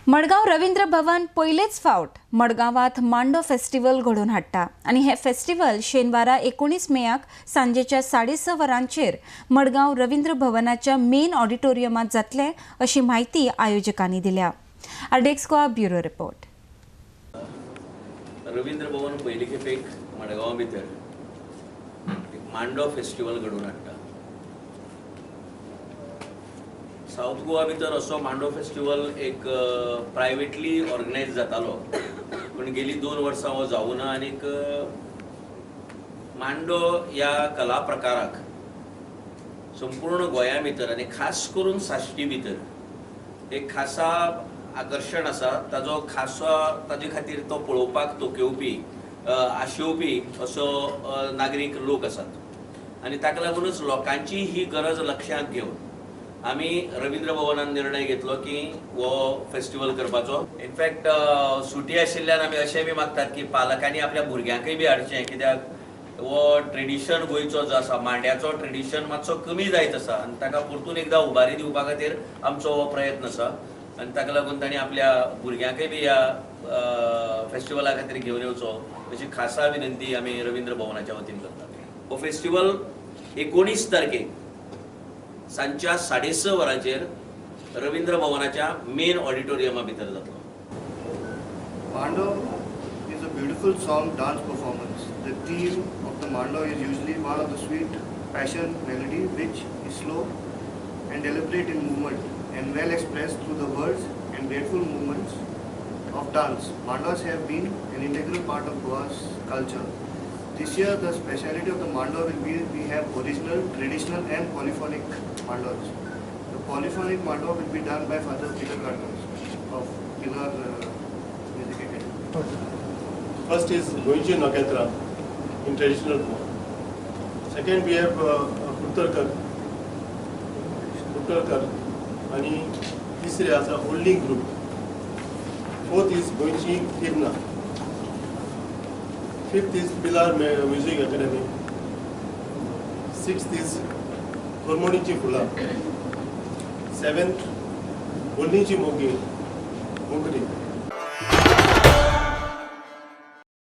मडगांव रवींद्र भवन पयलेच फावट मडगांवांत मांडो फेस्टिवल घडोवन हाडटा आनी हें फेस्टिवल शेनवारा 19 मेयाक सांजेच्या 6:30 वरांचेर मडगांव रवींद्र भवनाच्या मेन ऑडिटोरियमांत जातलें अशी म्हायती आयोजकांनी दिल्या. RDX Goa bureau report. Ravindra Bhavan पयले खेपेक मडगांवा भितर एक मांडो फेस्टिवल घडोवन हाडटा. सावथ गोवा भितर असो मांडो फेस्टिवल एक प्रायवेटली ऑर्गनायज जातालो, पूण गेली 2 वर्सां हो जावना आनीक मांडो ह्या कला प्रकाराक संपूर्ण गोंया भितर आनी खास करून साश्टी भितर एक खासा आकर्शण आसा. ताजो खासा ताजे खातीर तो पळोवपाक तोखेवपी आशेवपी असो नागरीक लोक आसात आनी ताका लागूनच लोकांची ही गरज लक्षांत घेवन आमी रवींद्र भवनान निर्णय घेतलो की हो फेस्टिवल करपाचो. इनफॅक्ट सुटी आशिल्ल्यान आमी अशें बी मागतात की पालकांनी आपल्या भुरग्यांकय बी हाडचें, कित्याक हो ट्रेडिशन गोंयचो जो आसा मांड्याचो ट्रेडिशन मातसो कमी जायत आसा आनी ताका परतून एकदां उबारी दिवपा खातीर आमचो हो प्रयत्न आसा आनी ताका लागून तांणी आपल्या भुरग्यांकय बी ह्या फेस्टिवला खातीर घेवन येवचो अशी खासा विनंती आमी रवींद्र भवनाच्या वतीन करतात. हो फेस्टिवल 19 तारखेक सांजच्या 6:30 वरांचेर रवींद्र भवनाच्या मेन ऑडिटोरियमा भितर जातलो. Mando is a beautiful song dance performance. The theme of the Mando is usually one of the sweet passion melody which is slow and deliberate in movement and well expressed through the words and grateful movements of dance. Mandos have been an integral part of Goa's culture. This year, the speciality of the Mando will be we have original, traditional and polyphonic Mandos. The polyphonic Mando will be done by Father Peter Cardozo of Pilar Music Academy. First is Goenchi Nakatra in traditional form. Second, we have Uttarkar आणि तिसरे आसा holding group. Fourth is Goenchi Kirna. Fifth is Pilar Music Academy. Sixth is Kormonichi Fula. Seventh, Bolnichi Mogri.